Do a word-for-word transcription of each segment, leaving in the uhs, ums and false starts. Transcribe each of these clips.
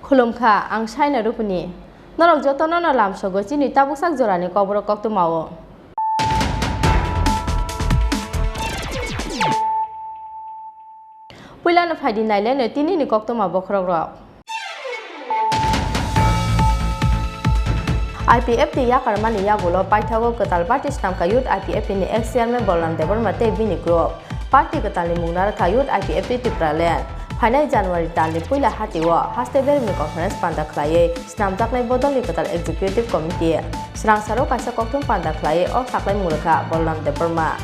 Khulumkha, ang Saina Rupini. Norok jotono no lamsogo chini tabuksak jorani Kokborok koktwmao. Puilano phaidi naileno tinini koktwma bokhorokrok. I P F T yakarmani yagulo paithago kwtal party snamkha youth I P F T ni ex chairman Bolram Debbarma tei bini group. Party kwtalni mung narwkha Youth I P F T Tipraland. Phainai January talni puila hatio haste beremni conference panda khlaiwi snamjaknai bodolni kwtal executive committee. Swrangsaro kaisa kokthum panda khlaiwi o saklai mung rwkha Bolram Debbarma.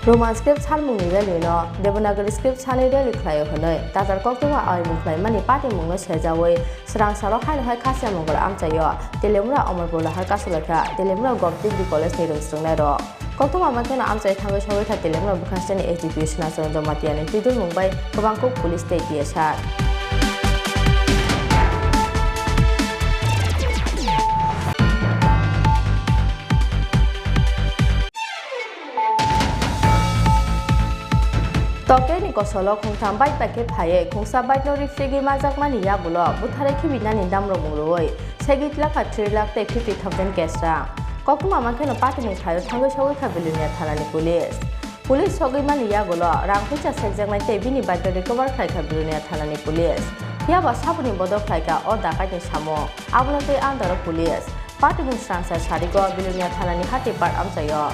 Roman script salmungni rally no Devanagari script sanwi rally khlaio hwnwi tatar koktwma aimung khlaimani patimungno sejawi swrangsaro haino hai Khasiya Mongol amchaio Teliamura Omorpur Lahar kasulaikha Teliamura Govt Degree College ni rwngsrwngnairok. Koktwma mankhe no amchai thangwi sogwi kha Teliamura bwkhasteni S D P O Srinathchandra Jamatia ni twidulmung bai kwbang kuk police tei T S R. Tokeni kosolo khungtham bike bai khe phaiwi khungsa bike no rifrigwi majakmani yagulo butharwi khibinani damrok mung rwui segwi lakha three lakh tei fifty thousand cash rang. Koktwma mankhe no patimung thaio thangwi sogwi kha Bilonia thanani police. Police sogwi mani yagulo rang puisa sekjaknai tei bini bike no recover khlai kha Bilonia thanani police. Phiyaba saboni bodol khlai kha o dakaitni samung. Abono tei under o police. Patimung srangsa sarigo Bilonia thanani hati part amchaio.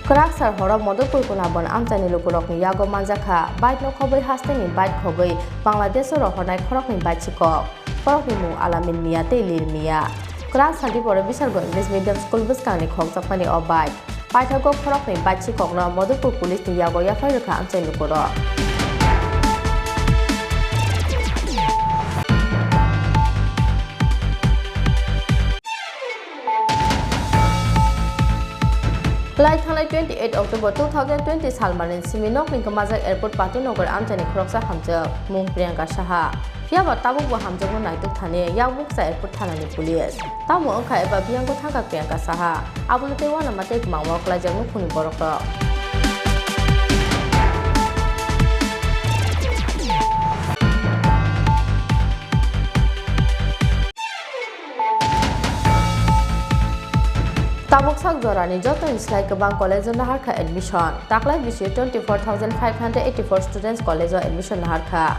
Kwrak sar horo Madhupur Kunabon amchaini lukurokni yago manjakha bike no khobwi hasteni bike khobwi Bangladesh o rohornai khoroknwi bike sikok. Borokni mung Alamin Mia tei Lil Mia. Kwrak santi pore Bisargo English Medium School bwskangni khokjakmani o bike. Paithago khoroknwi bike sikokno Madhupur police ni yago yaphai rwkha amchai lukurok. Lai thanglai twenty eight October two thousand twenty salmani simi nokni gwmajak airport Patu Nagar amchaini khoroksa hamjak mung Priyanka Saha. Phiyaba tabukbo hamjakno naituk thani yakbukcha airport thanani police. Tamo wngkha eba biyangbo thangkha Priyanka Saha. Abono tei uanama tei kwmangma kwlaijak nukhungni borokrok. Tabuk sak jorani jotoni slai kwbang college-o naharkha admission. Taklai bisi twenty four thousand five hundred eighty four students college-o admission naharkha.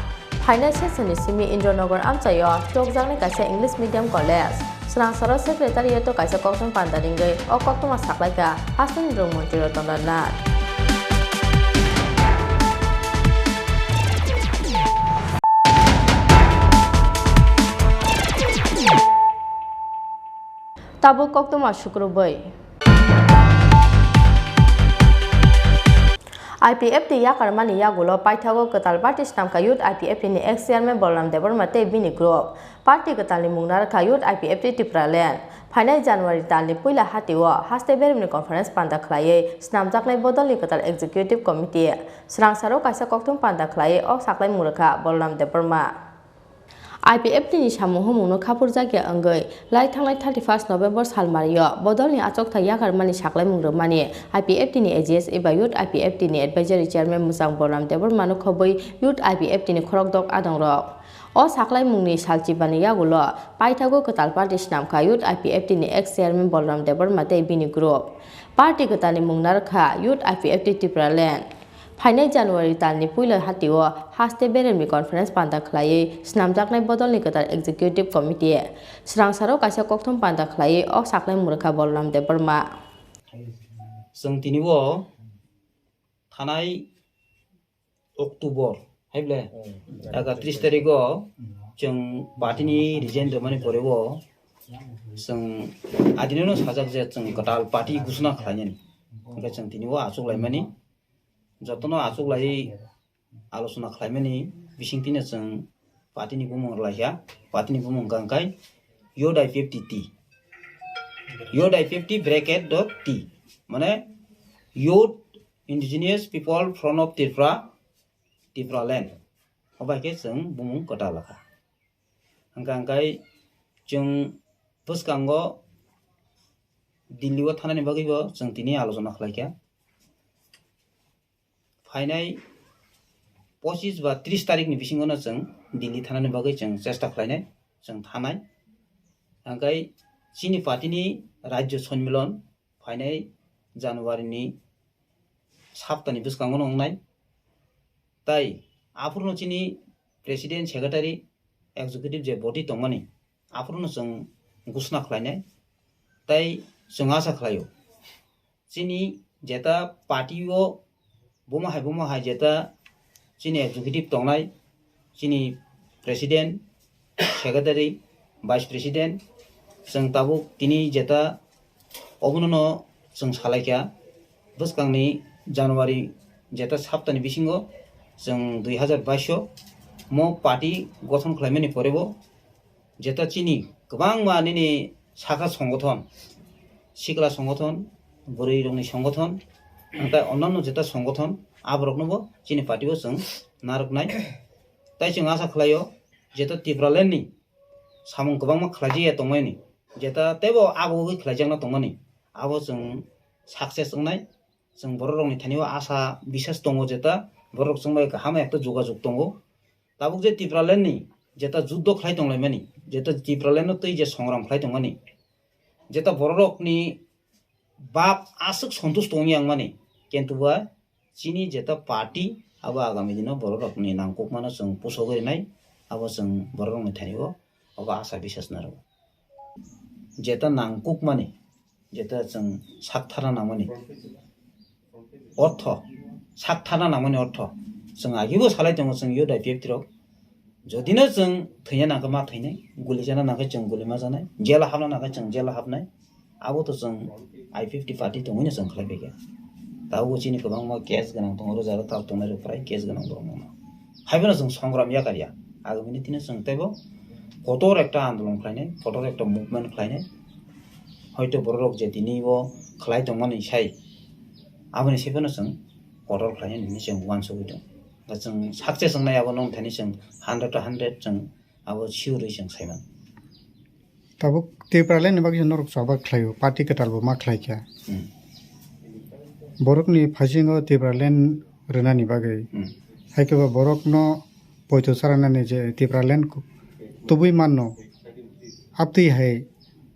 Phainai session-ni simi Indranagar amchaio chokjaknai kaisa English medium college. Swrangsaro secretariat-o kaisa koktwma panda ringwi o koktwma saklaikha hasteni rwng montri Ratan Lal Nath. Tabuk koktwma sukrubwi. I P F T yakarmani yagulo paithago kwtal party snamkha Youth I P F T ni ex chairman Bolram Debbarma tei bini group. Party kwtalni mung narwkha Youth I P F T Tipraland. Phainai January talni puila hatio haste beremni conference panda khlaiwi snamjaknai bodolni kwtal executive committee. Swrangsaro kaisa koktwma panda khlaiwi o saklai mung rwkha Bolram Debbarma. I P F T ni samung humungno khapurjakya wngwi lai thangnai thirty first November salmario bodolni achukthai yakarmani saklaimung rwmani I P F T ni A G S eba Youth I P F T ni Advisory Chairman Mwchang Bolram Debbarmano khobwi Youth I P F T ni khorokdok adongrok. O saklaimungni salchibani yagulo paithago kwtal party swnamkha Youth I P F T ni ex chairman Bolram Debbarma tei bini group. Party kwtalni mung narwkha Youth I P F T Tipraland. Phainai January talni puila hatio haste beremni conference panda khlaiwi swnamjaknai bodolni kwtal executive committee. Swrangsaro kaisa kokthum panda khlaiwi o saklaimung rwkha Bolram Debbarma. Chwng tini o thanai October, hai ble, ekatris tarikh o chwng party ni resign rwmani pore o chwng adinano sajak je chwng kwtal party ghosona khlainani. Hwnkhe chwng tini o achuk laimani, jotono achuk lai alochona khlaimani bisingtwino chwng party ni bumung rwlaikha, party ni bumung hwnkha khe Youth I P F T T. Youth I P F T bracket dot T, mane Youth Indigenous People Front of Tripura, Tipraland. Obai khe chwng bumung kwtal kha. Hwnkha hwnkhe chwng bwskango Delhi o thanani bagwi bo chwng tini alochona khlaikha. Phainai pochis ba tris tarikh ni bisingo no chwng Delhi thanani bagwi chwng chesta khlainai, chwng thanai. Hwnkhe chini party ni Rajya Sonmilon phainai January ni saptani bwskango no wngnai. Tai aphuru no chini president, secretary, executive je body tongmani, aphuru no chwng ghosona khlainai. Tai chwng asa khlaio, chini jeta party o bomo hai bomo hai jeta chini executive tongnai, chini president, secretary, vice president, chwng tabuk tini jeta obono no chwng salaikha, bwskangni January jeta saptani bisingo chwng dui hazar baish o mo party gothon khlaimani pore bo jeta chini kwbangma nini sakha songothon, sikla songothon, bwrwi rokni songothon, hwnkhe onnanno jeta songothon, aborokno bo chini party o chwng narwknai. Tai chwng asa khlaio, jeta Tipraland ni samung kwbangma khlaijak ya tongmani, jeta teibo abo ugwi khlaijakna tongmani, abo chwng success wngnai. Chwng borok rokni thani o asa bisas tongo, jeta borok chwng bai kaham ekta jogajog tongo. Tabuk je Tipraland ni jeta juddo khlai tonglaimani, jeta Tipraland no twi je songram khlai tongmani, jeta borok rokni bap aswk sontush tongwi yang mani, kintu ba chini jeta party abo agami dino borok rokni nangkukmano chwng pusogwi rwnai, abo chwng borok rokni thani o abo asa bisas narwgo. Jeta nangkukmani, jeta chwng saktharna nangmani ortho, saktharna nangmani ortho, chwng agibo salai tongo chwng Youth I P F T rok, jodino chwng thwina nangkhe ma thwinai, guli chana nangkhe chwng guli ma chanai, jela hapna nangkhe chwng jela hapnai, abo to chwng I P F T party tongwino chwng khlai phaikha. Tabukbo chini kwbangma case gwnang tongo, roja rok tabuk tongnai rok prai case gwnang borok no. Haiphano chwng songram yakarya, agamini dino chwng teibo kotor ekta andolon khlainai, kotor ekta movement khlainai. Hoito borok rok je tini o khlai tongmani sai, aboni sai phano chwng kotor khlainai hinwi chwng uansugwi tongo. Chwng success wngnai abo nong thani chwng hundred to hundred chwng abo sure wi chwng saiman. Tabuk Tipraland ni bagwi norok choba khlaio, party kwtal bo ma khlaikha. Hmm. Borokni phasingo Tipraland rwnani bagwi. Hmm. Hai khe bo borokno poito charanani je Tipraland ku-, tubui manno. Abtwi hai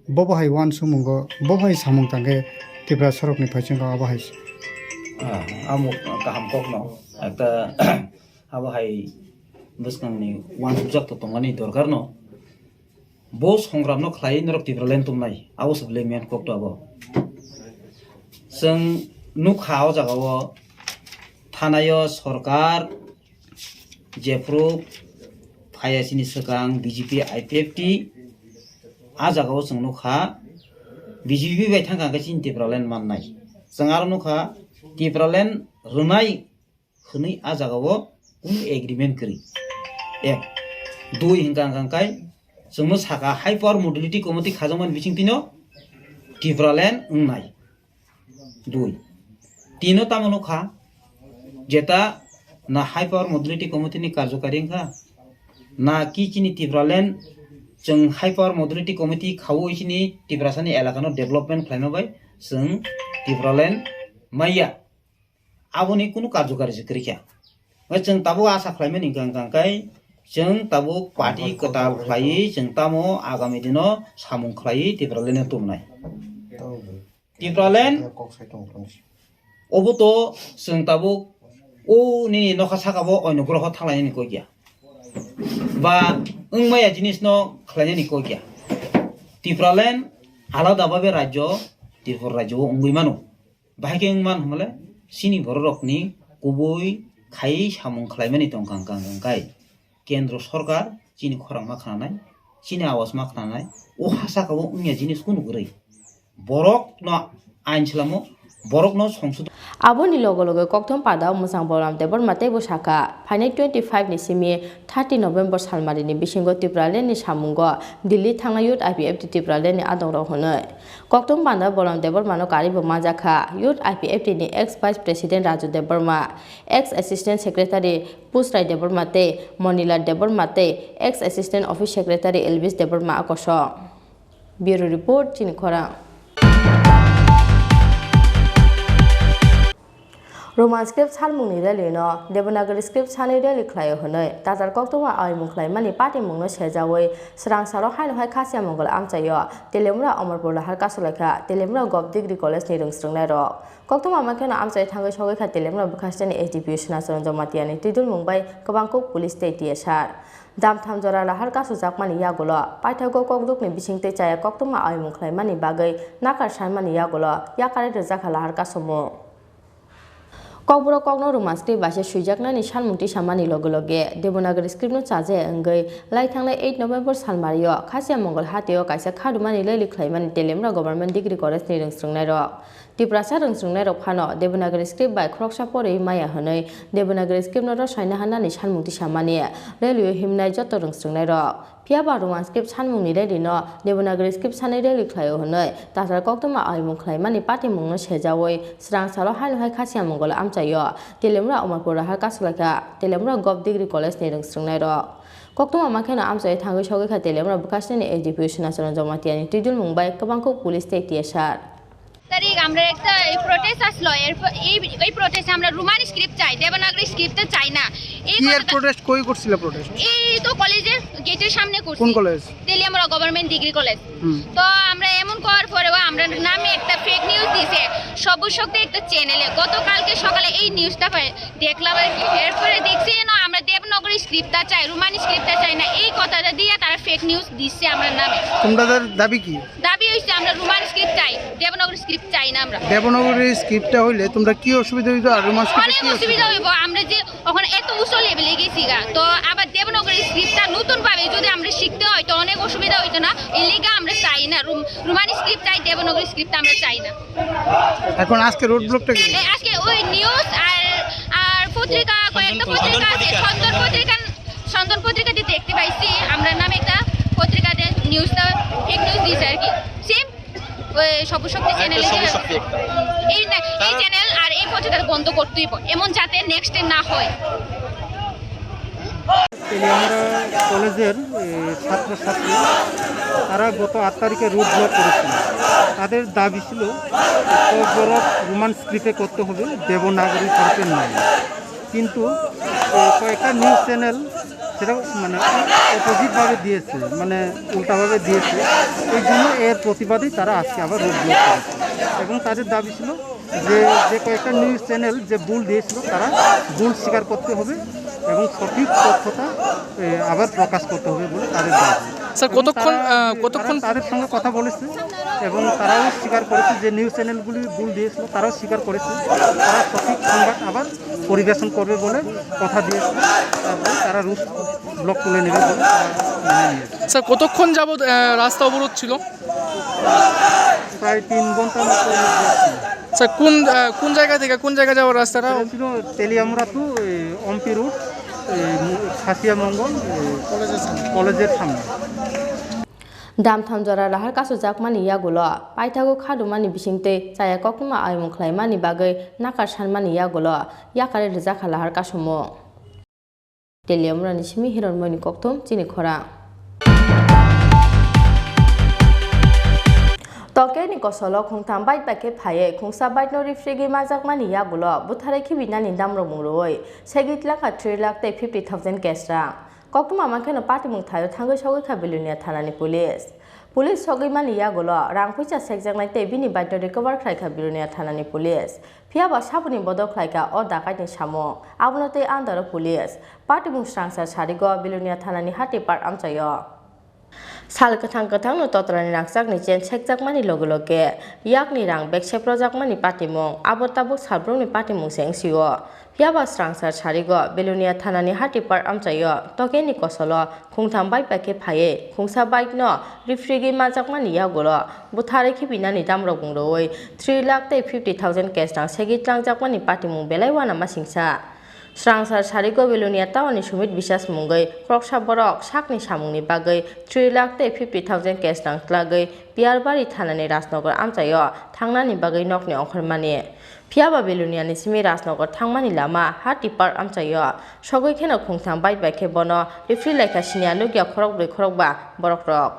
bobo hai uansumungo, bobo hai samung tangkhe Tiprasa rokni phasingo abo hai. Ah, amo kaham kokno. Ekta abo hai bwskangni uansukjak to tongmani dorkar no. Bo songram no khlai norok Tipraland tumnai. Abo se belai main kok to abo. Chwng nukha o jaga o thanai o sorkar jephru phaiya chini swkang B J P I P F T, a jaga o chwng nukha B J P bai thangkha hwnkhe chini Tipraland mannai. Chwng aro nukha Tipraland rwnai hwnwi a jaga o kunu agreement kwrwi. Ek. Dui hwnkha hwnkha khe chwngno saka High Power Modality Committee khajakmani bisingtwino Tipraland wngnai. Dui. Tino tamo nukha, jeta na High Power Modality Committee ni karjokari wngkha, Na ki chini Tipraland chwng High Power Modernity Committee khaui chini Tiprasani elakano development khlaima bai chwng Tipraland maya. Aboni kunu karjokari se kwrwi kha. Hwnkhe chwng tabuk asa khlaimani hwnkha, hwnkha khe chwng tabuk party kwtal khlaiwi chwng tamo agami dino samung khlaiwi Tipraland no tubunai. Tipraland obo to chwng tabuk o nini nokha saka bo oino groho thanglainani kok ya. Ba wngmaya jinis no khlainani kok ya. Tipraland alada babe rajyo, Tripura rajyo o wngwi mano. Bahai khe wng man hwnmale chini bororokni kubui khai samung khlaimani tongkha hwnkha hwnkha khe. Kendro sorkar chini khorang ma khnanai, chini awas ma khnanai, o ha saka o wngya jinis kunu kwrwi. Borokno ain swlamo, borokno songsodon. Aboni loge loge kokthum panda mwchang Bolram Debbarma teibo sakha, phainai twenty five ni simi thirty November salmarini bisingo Tipraland ni samungo Delhi thangnai Youth I P F T Tipraland ni adongrok hwnwi. Kokthum panda Bolram Debbarmano karibo manjakha Youth I P F T ni ex vice president Raju Debbarma, ex assistant secretary Pusrai Debbarma tei Monilal Debbarma tei ex assistant office secretary Elvis Debbarma a kosong. Bureau report, chini khorang. Roman script salmungni rally no Devanagari script sanwi rally khlaio hwnwi Tatar koktwma aimung khlaimani patimungno sejaui swrang salo haino hai Khasiya Mongol amchaio Teliamura Amarpur lahar kasulaikha Teliamura Govt Degree College ni rwngsrwngnairok. Koktwma makheno amchai thangwi sogwi kha Teliamura bwkhasteni S D P O Sinacharan Jamatia ni twidulmung bai kwbang kuk police tei T S R. Damtham jora lahar kasujakmani yagulo paithago kokdukni bisingtwi chaya koktwma aimung khlaimani bagwi nakar sanmani yagulo yakarwi rwjakha lahar kasumung. Kokborok kokno Roman script bai se swijaknani salmung tisamani loge loge Devanagari script no chajaya wngwi lai thangnai eight November salmario Khasiya Mongol hatio kaisa khadumani rally khlaimani Teliamura Government Degree College ni rwngsrwngnairok. Tiprasa rwngsrwngnairok phano Devanagari script bai khoroksa porwi maya hwnwi Devanagari script no rwshaina hannani salmung tisamani rally o himnai joto rwngsrwngnairok. Phiya ba Roman script sanmungni rally no Devanagari script sanwi rally khlaio hwnwi Tatar koktwma aimung khlaimani patimungno sejaui swrang salo haino hai Khasiya Mongol amchaio Teliamura Amarpur lahar kasulaikha Teliamura Govt Degree College ni rwngsrwngnairok. Koktwma makheno amchai thangwi sogwi kha Teliamura bwkhasteni S D P O Sinacharan Jamatia ni twidulmung bai kwbang kuk police tei T S R. তারিখ আমরা একটা এই প্রোটেস্ট আসলো, এরপর এই, এই প্রোটেস্টে আমরা রোমান স্ক্রিপ্ট চাই, দেবনাগরী স্ক্রিপ্ট চাই না। এই কি এর কথাটা প্রোটেস্ট কই করছিলে প্রোটেস্ট? এই তো কলেজের গেটের সামনে করছি। কোন college? Teliamura government degree college. হুম। তো আমরা এমন করার পরেও আমরা নামে একটা ফেক নিউজ দিছে সবুজ শক্তি একটা চ্যানেলে। গতকালকে সকালে এই নিউজটা পাই, দেখলাম আর কি। এরপরে দেখছি যেন আমরা দেবনাগরী স্ক্রিপ্টটা চাই, রোমান স্ক্রিপ্টটা চাই না, এই কথাটা দিয়ে তারা ফেক নিউজ দিচ্ছে আমার নামে। তোমাদের দাবি কি? দাবি হইছে আমরা রোমান স্ক্রিপ্ট চাই, দেবনাগরী স্ক্রিপ্ট চাই না আমরা। দেবনাগরী স্ক্রিপ্টটা হইলে তোমরা কি অসুবিধা হইতো আর রোমান স্ক্রিপ্টে অনেক কি অসুবিধা অসুবিধা? হইব, আমরা যে ওখানে এত উঁচু লেভেলে গেছি গা, তো আবার দেবনাগরী স্ক্রিপ্টটা নতুন ভাবে যদি আমরা শিখতে হয় তো অনেক অসুবিধা হইতো না। এই লিগা আমরা চাই না রোম-, রোমান স্ক্রিপ্ট চাই, দেবনাগরী স্ক্রিপ্ট আমরা চাই না। এখন আজকে রোড ব্লকটা কি? এই আজকে ওই নিউজ আর, আর পত্রিকা, কয়েকটা পত্রিকা আছে, সন্তান পত্রিকা, সন্তান পত্রিকাতে দেখতে পাইছি আমরা নামে একটা পত্রিকাতে নিউজটা, ফেক নিউজ দিয়েছে আর কি। সেম ওই সবুজ শক্তি চ্যানেলে একটা সবুজ শক্তি একটা। এই না, এই চ্যানেল আর এই পত্রিকা বন্ধ করতেই হবে, এমন যাতে নেক্সটে না হয়। তেলিয়ামুড়া কলেজের, এ, ছাত্রছাত্রী, তারা গত আট তারিখে রোড ব্লক করেছিল। তাদের দাবি ছিল ককবরক রোমান স্ক্রিপ্টে করতে হবে, দেবনাগরী হরফে নয়। কিন্তু, এ, কয়েকটা নিউজ চ্যানেল সেটা মানে অপোজিটভাবে দিয়েছে, মানে উল্টাভাবে দিয়েছে। এই জন্য এর প্রতিবাদেই তারা আজকে আবার রোড ব্লক করেছে। এবং তাদের দাবি ছিল যে, যে কয়েকটা নিউজ চ্যানেল যে ভুল দিয়েছিল, তারা ভুল স্বীকার করতে হবে এবং সঠিক তথ্যটা, এ, আবার প্রকাশ করতে হবে বলে তাদের দাবি। স্যার, এবং কতক্ষণ, তারা, আহ, কতক্ষণ তারা তাদের সঙ্গে কথা বলেছে এবং তারাও স্বীকার করেছে যে নিউজ চ্যানেলগুলি ভুল দিয়েছিল, তারাও স্বীকার করেছে। তারা সঠিক সংবাদ আবার পরিবেশন করবে বলে কথা দিয়েছে। তারপরে তারা রোড ব্লক তুলে নেবে বলে তারা মেনে নিয়েছে। স্যার, কতক্ষণ যাবত, আহ, রাস্তা অবরোধ ছিল? প্রায় তিন ঘন্টার মতো রোড ব্লক ছিল। স্যার, কোন, আহ, কোন জায়গা থেকে কোন জায়গা যাওয়ার রাস্তাটা? এটা ছিল তেলিয়ামুড়া টু, এই, অম্পি রোড, এই, মু-, খাসিয়া মঙ্গল, এই, কলেজের সামনে। Damtham jora lahar kasujakmani yagulo paithago khadumani bisingtwi chaya koktwma aimung khlaimani bagwi nakar sanmani yagulo yakarwi rwjakha lahar kasumung. Teliamrani simi Hironmoini kokthum chini khorang. Tokeni kosolo khungtham bike bai khe phaiwi khungsa bike no rifrigwi majakmani yagulo butharwi khibinani damrokmung rwui segwi tlangkha three lakh tei fifty thousand cash rang. Koktwma mankheno patimung thaio thangwi sogwi kha Belonia thanani police. Police sogwi mani yagulo rang puisa sekjaknai tei bini bike no recover khlai kha Belonia thanani police. Phiya ba saboni bodol khlai kha o dakaitni samung. Abono tei andaro police patimung srangsa sarigo Belonia thanani hati park amchaio. Sal kwthang kwthangno totrani rangchakni chain sekjakmani loge loge yakni rang bag seprojakmani patimung abo tabuk salbrumni patimung se wngsio. Phiya ba srangsa sarigo Belonia thanani hati park amchaio tokeni kosolo khungtham bike bai khe phaiwi khungsa bike no rifrigwi majakmani yagulo butharwi khibinani damrokmung rwui three lakh tei fifty thousand cash rang segwi tlangjakmani patimung belai uanamasingcha. Srangsa sarigo Belonia town ni Sumit Biswas mungwi khoroksa borok sakni samungni bagwi three lakh tei fifty thousand cash rang tlagwi Piyarbari thanani Rajnagar amchaio thangnani bagwi nokni ongkhormani. Phiya ba Belonia ni simi Rajnagar thangmani lama hati park amchaio sogwi kheno khungtham bike bai khe bono rifri lai kha siniya nukya khorokbrwi khorokba borokrok.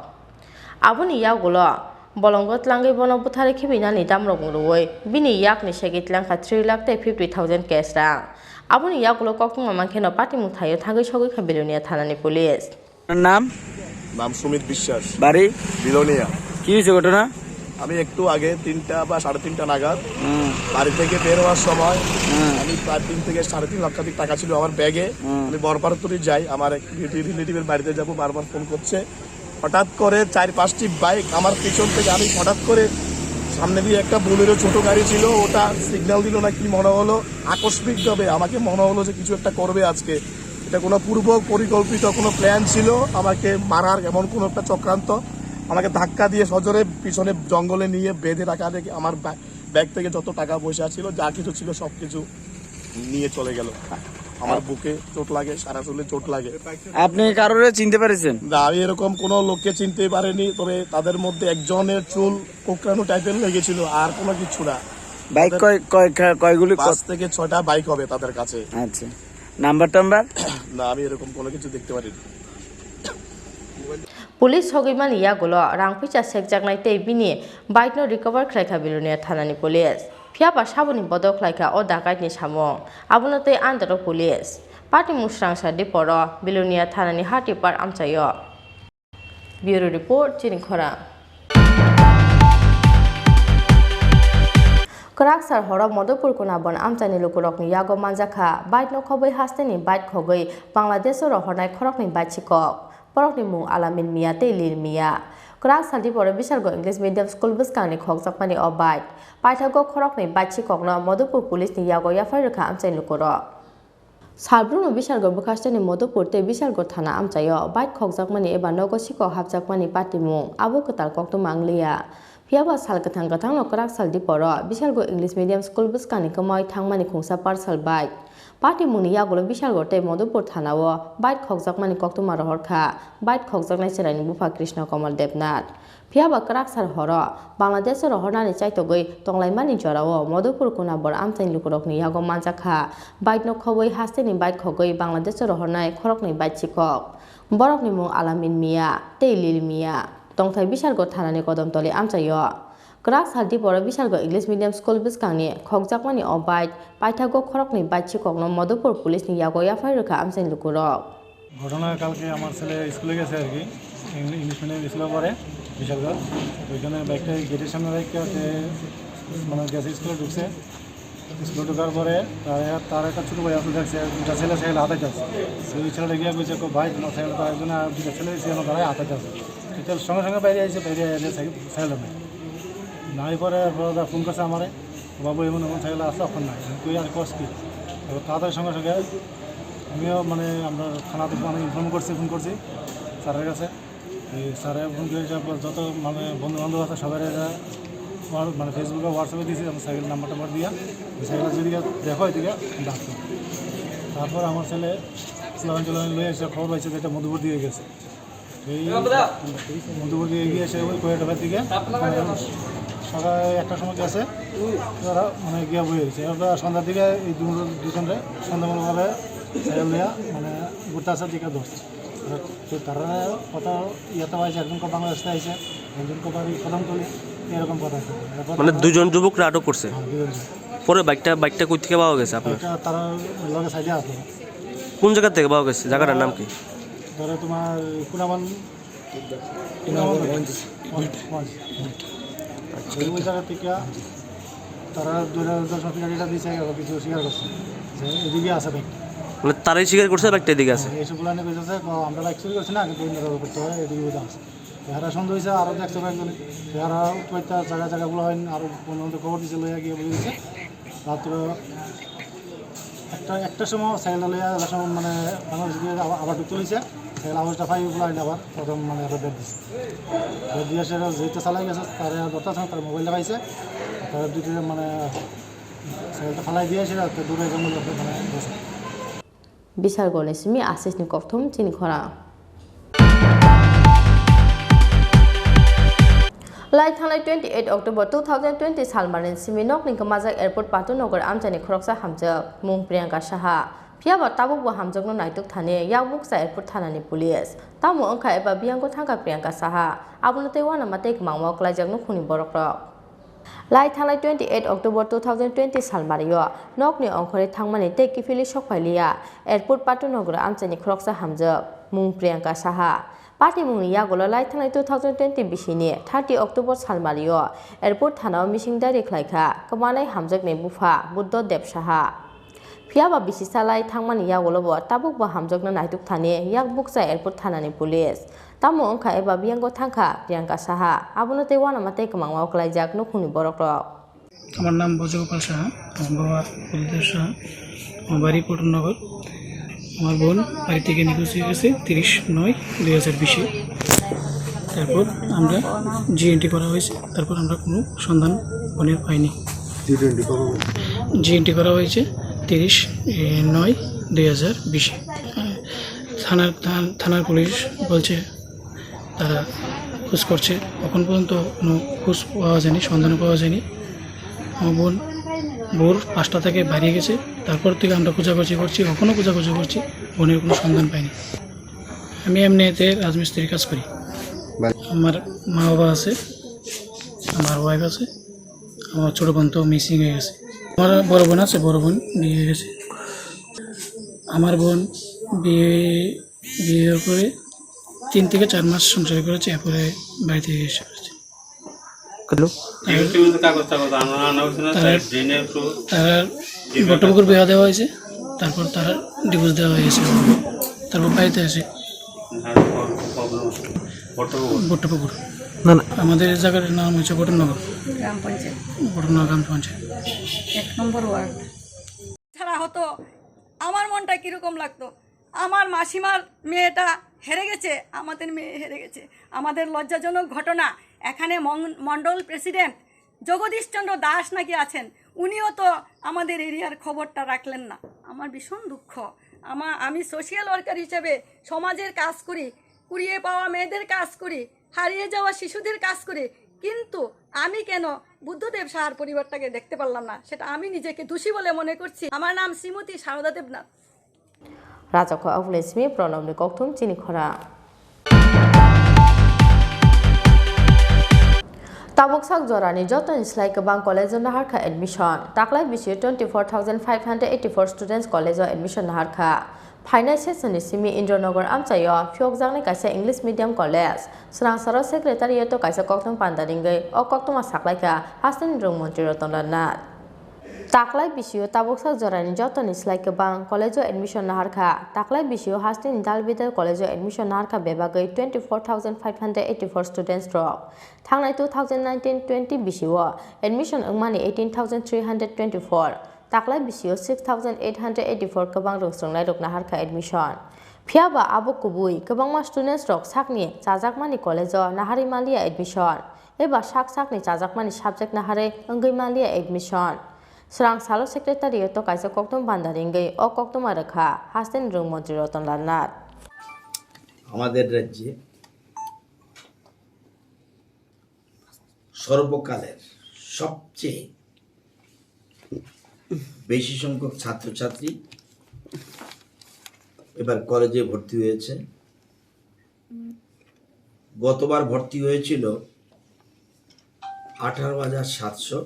Aboni yagulo bolongo tlangwi bono butharwi khibinani damrokmung rwui bini yakni segwi tlangkha three lakh tei fifty thousand cash rang. Aboni yagulo koktwma mankheno patimung thaio thangwi sogwi kha Belonia thanani police. আপনার নাম? নাম সুমিত বিশ্বাস। বাড়ি? বিলোনিয়া। কি হয়েছে ঘটনা? আমি একটু আগে তিনটা বা সাড়ে তিনটা নাগাদ হুম। বাড়ি থেকে বের হওয়ার সময় হুম। আমি প্রায় তিন থেকে সাড়ে তিন লক্ষাধিক টাকা ছিল আমার ব্যাগে। হুম। আমি বরপাড়াতুরি যাই, আমার এক রিলেটিভের বাড়িতে যাব, বারবার ফোন করছে। হঠাৎ করে চার পাঁচটি বাইক আমার পিছন থেকে, আমি হঠাৎ করে সামনে দিয়ে একটা বোলেরো ছোট গাড়ি ছিল, ওটা সিগন্যাল দিল না কি মনে হলো, আকস্মিকভাবে আমাকে মনে হলো যে কিছু একটা করবে আজকে। এটা কোনো পূর্ব পরিকল্পিত কোনো প্ল্যান ছিল আমাকে মারার, এমন কোনো একটা চক্রান্ত। আমাকে ধাক্কা দিয়ে সজোরে পিছনে জঙ্গলে নিয়ে বেঁধে রাখা দেখে আমার ব্যা-, ব্যাগ থেকে যত টাকা পয়সা ছিল, যা কিছু ছিল, সব কিছু নিয়ে চলে গেল। আমার বুকে চোট লাগে, সারা শরীরে চোট লাগে। আপনি কারোরে চিনতে পেরেছেন? না, আমি এরকম কোনো লোককে চিনতে পারিনি, তবে তাদের মধ্যে একজনের চুল কোঁকড়ানো টাইপের লেগেছিল, আর কোনো কিছু না। বাইক তাদের কয়, কয়, কয়, কয়গুলি, পাঁচ কত? থেকে ছয়টা বাইক হবে তাদের কাছে। আচ্ছা, নাম্বার টাম্বার? না, আমি এরকম কোনো কিছু দেখতে পারিনি। Police sogwi mani yagulo rang puisa sekjaknai tei bini bike no recover khlai kha Belonia thanani police. Phiya ba saboni bodol khlai kha o dakaitni samung. Abono tei andaro police. Patimung srangsa diporo Belonia thanani hati park amchaio. Bureau report, chini khorang. Kwraksar horo Madhupur Kunabon amchaini lukurokni yago manjakha bike no khobwi hasteni bike khogwi Bangladesh o rohornai khoroknwi bike sikok. Borokni mung Alamin Mia tei Lil Mia. Kwrak sal diporo Bishargo English Medium School bwskangni khokjakmani o bike. Paithago khoroknwi bike sikokno Madhupur Police ni yago yaphai rwkha amchaini lukurok. Salbrumno Bishargo bwkhasteni Madhupur tei Bishargo thana amchaio bike khokjakmani eba nogo sikok hapjakmani patimung abo kwtal koktwma wngliya. Phiya ba sal kwthang kwthangno kwrak sal diporo Bishargo English Medium School bwskangni kwmawi thangmani khungsa parcel bike. Patimungni yagulo Bishargo tei Madhupur thanao bike khokjakmani koktwma rohor kha bike khokjaknai chwraini bupha Krishna Kamal Debnath. Phiya ba kwrak sal horo Bangladesh o rohornani chaitogwi tonglaimani jorao Madhupur Kunabor amchaini lukurokni yago manjak kha bike no khobwi hasteni bike khogwi Bangladesh o rohornai khoroknwi bike sikok. Borokni mung Alamin Mia tei Lil Mia. Tongthai Bishargo thanani Kodomtoli amchaio. Kwrak sal diporo Bishargo English Medium School bwskangni khokjakmani o bike paithago khoroknwi bike sikokno Madhupur Police ni yago yaphai rwkha amchaini lukurok. ঘটনা কালকে আমার ছেলে স্কুলে গেছে আর কি, ইং-, English medium স্কুলে পড়ে, বিশালগড়। ওইখানে বাইকটা গেটের সামনে রাখতে হচ্ছে, মানে গেছে স্কুলে ঢুকছে, স্কুলে ঢোকার পরে তার, তার একটা ছোটো ভাই আছে দেখছে, দুটা ছেলে সাইকেল হাতাইতে আছে। সেই ছেলেটা গিয়ে কইছে, "কো ভাই, তোমার সাইকেল তো একজন আর দুটা ছেলে ছিল, তারাই হাতাইতে আছে।" এটা সঙ্গে সঙ্গে বাইরে আইছে, বাইরে আইলে সাইকেল, সাইকেল নাই। নাই পরে এরপর ওরা ফোন করছে আমারে, "বাবু, এমন এমন সাইকেল আছে, এখন নাই।" আমি কই, "আর কস কি?" এবার তাড়াতাড়ি সঙ্গে সঙ্গে আমিও মানে আমরা থানাতে মানে ইনফর্ম করছি, ফোন করছি স্যারের কাছে। এই স্যারে ফোন করে এসে আপনার যত মানে বন্ধু বান্ধব আছে সবাই এরা আমার মানে ফেসবুকে, হোয়াটসঅ্যাপে দিয়েছি, আমার সাইকেল নাম্বার টাম্বার দিয়া, ওই সাইকেল যদি দেখো এদিকে ডাকতো। তারপর আমার ছেলে স্লোগান টোলোগান লয়ে এসে খবর পাইছে যে এটা মধুপুর দিয়ে গেছে। এই মধুপুর দিয়ে এগিয়ে এসে ওই কয়েকটার দিকে সকাল একটার সময় গেছে, তারা মানে গিয়ে বয়ে রয়েছে। এবার সন্ধ্যার দিকে এই দু-, দুজনরে সন্ধ্যামূলকভাবে Saya lihat, মানে, ঘুরতে আসার দিকে দোষ। তো তারা কথা ইয়াতে হয়েছে, একজন কো বাংলাদেশ থেকে আইছে, একজন কো বাড়ি কদমতলি, এরকম কথা আছে। এরপর মানে তারা দুজন যুবকরা আটক করছে? হ্যাঁ, দুজন যুবক। পরে বাইকটা, বাইকটা কই থেকে পাওয়া গেছে আপনার? বাইকটা তারা লগে সাইডে আসলো। কোন জায়গা থেকে পাওয়া গেছে? জায়গাটার নাম কি? ধরো তোমার কুনামান ওই জায়গা থেকে তারা দুই হাজার দশ মাসে গাড়িটা দিছে, ওরা কিছু স্বীকার করছে যে এদিকে আছে ব্যাগটা। মানে তারাই স্বীকার করছে ব্যাগটা এদিকে আছে? হ্যাঁ, এইসব গুলো নিয়ে বেঁচেছে, তো আমরা বাইক চুরি করছি না, কিন্তু অন্য কারো করতে হয়, এদিকে বোঝা আছে। এরা সন্দেহ হয়েছে, আরও দেখছে কয়েকজনে। এরা উৎপাইতা জায়গা জায়গাগুলো হয়, আরও বন্ধু বান্ধব খবর দিছে, লইয়া গিয়ে বলে দিচ্ছে। রাত্রে একটা, একটার সময় সাইকেলটা লইয়া যাওয়ার সময় মানে বাংলাদেশ দিয়ে আবার, আবার ঢুকতে হয়েছে। সাইকেল আওয়াজটা পাই বলে আইলে আবার প্রথম মানে এরা ব্রেক দিছে। ব্রেক দিয়ে সেটা যেহেতু চালাই গেছে, তারা আর ধরতে পারছে না, তার মোবাইলটা পাইছে। তারা দুটো মানে সাইকেলটা ফালাই দিয়ে সেটা একটা দূরে জঙ্গল মানে গেছে। Bisargoni simi asisni kokthum chini khorang. Lai thanglai twenty eight October two thousand twenty salmarni simi nokni kwmajak airport Patu Nagar amchaini khoroksa hamjak, mung Priyanka Saha. Phiyaba tabukbo hamjakno naituk thani yakbukcha airport thanani police. Tamo wngkha eba biyango thangkha Priyanka Saha? Abono tei uanama tei kwmangma kwlaijak nukhungni borokrok. Lai thanglai twenty eight October two thousand twenty salmario nokni ongkhorwi thangmani tei kiphilwi sokphailiya airport Patu Nagar amchaini khoroksa hamjak, mung Priyanka Saha. Patimungni yagulo lai thanglai two thousand twenty bisini thirty October salmario airport thanao mising diary khlaikha kwmanai hamjakni bupha Buddha Dev Saha. Phiyaba bisi salai thangmani yagulobo tabukbo hamjakno naituk thani yakbukcha airport thanani police. Tamo wngkha eba biyango thangkha Priyanka Saha, abono tei uanama tei kwmangma kwlaijak nukhungni borokrok. আমার নাম ব্রজগোপাল সাহা, আমার বাবা বুদ্ধদেব সাহা, আমার বাড়ি পটলনগর। আমার বোন বাড়ি থেকে নিখোঁজ হয়ে গেছে তিরিশ নয় দুই হাজার বিশে। তারপর আমরা জিএনটি করা হয়েছে, তারপর আমরা কোনো সন্ধান বোনের পাইনি। জি টোয়েন্টি কবে হয়েছে? জিএনটি করা হয়েছে তিরিশ নয় দুই হাজার বিশে। থানার, থান-, থানার পুলিশ বলছে তারা খোঁজ করছে, এখন পর্যন্ত কোনো খোঁজ পাওয়া যায়নি, সন্ধান পাওয়া যায়নি। আমার বোন ভোর পাঁচটা থেকে বেরিয়ে গেছে, তারপর থেকে আমরা খোঁজাখুঁজি করছি, এখনও খোঁজাখুঁজি করছি, বোনের কোনো সন্ধান পাইনি। আমি এমনিতে রাজমিস্ত্রির কাজ করি। বাহ। আমার মা বাবা আছে, আমার ওয়াইফ আছে, আমার ছোটো বোন তো মিসিং হয়ে গেছে। আমার বড় বোন আছে, বড় বোন বিয়ে হয়ে গেছে। আমার বোন বিয়ে, বিয়ের পরে তিন থেকে চার মাস সংসার করেছে, এরপরে বাড়ি থেকে এসে পড়েছে। হ্যালো। তারা, তারা বট্টপুকুর বিয়া দেওয়া হয়েছে, তারপর তারা ডিভোর্স দেওয়া হয়েছে, তারপর বাড়িতে আছে। বট্টপুকুর। না, না। আমাদের এই জায়গার নাম হচ্ছে বটনগর। গ্রাম পঞ্চায়েত। বটনগর গ্রাম পঞ্চায়েত। এক নম্বর ওয়ার্ড। ছাড়া হতো, আমার মনটা কিরকম লাগতো? আমার মাসিমার মেয়েটা হেরে গেছে, আমাদের মেয়ে হেরে গেছে। আমাদের লজ্জাজনক ঘটনা। এখানে মং-, মণ্ডল প্রেসিডেন্ট জগদীশচন্দ্র দাস নাকি আছেন, উনিও তো আমাদের এরিয়ার খবরটা রাখলেন না। আমার ভীষণ দুঃখ। আমা-, আমি সোশ্যাল ওয়ার্কার হিসেবে সমাজের কাজ করি, কুড়িয়ে পাওয়া মেয়েদের কাজ করি, হারিয়ে যাওয়া শিশুদের কাজ করি, কিন্তু আমি কেন বুদ্ধদেব সাহার পরিবারটাকে দেখতে পারলাম না, সেটা আমি নিজেকে দোষী বলে মনে করছি। আমার নাম শ্রীমতী সারদা Debnath. Rajak kho aboni simi Pranobni kokthum chini khorang. Tabuk sak jorani jotoni slai kwbang college-o naharkha admission. Taklai bisio twenty four thousand five hundred eighty four students college-o admission naharkha. Phainai session-ni simi Indranagar amchaio phiyokjaknai kaisa English medium college. Swrangsaro secretariat-o kaisa koktwma panda ringwi o koktwma saklaikha hasteni rwng montri Ratan Lal Nath. Taklai bisio tabuksak jorani jotoni slai kwbang college-o admission naharkha. Taklai bisio hasteni Dalbidal college-o admission naharkha bebagwi twenty four thousand five hundred eighty four students rok. Thangnai two thousand nineteen twenty bisio admission wngmani eighteen thousand three hundred twenty four. Taklai bisio six thousand eight hundred eighty four kwbang rwng swrwngnairok naharkha admission. Phiyaba abo kubui, kwbangma students rok sakni chajakmani college-o naharwi manliya admission. Eba sak sakni chajakmani subject naharwi wngwi manliya admission. Swrangsalo secretariat-o kaisa koktwma banda ringwi o koktwma rwkha hasteni rwng montri Ratan Lal Nath. আমাদের রাজ্যে সর্বকালের সবচেয়ে বেশি সংখ্যক ছাত্রছাত্রী এবার কলেজে ভর্তি হয়েছে। গতবার ভর্তি হয়েছিল আঠারো হাজার সাতশো,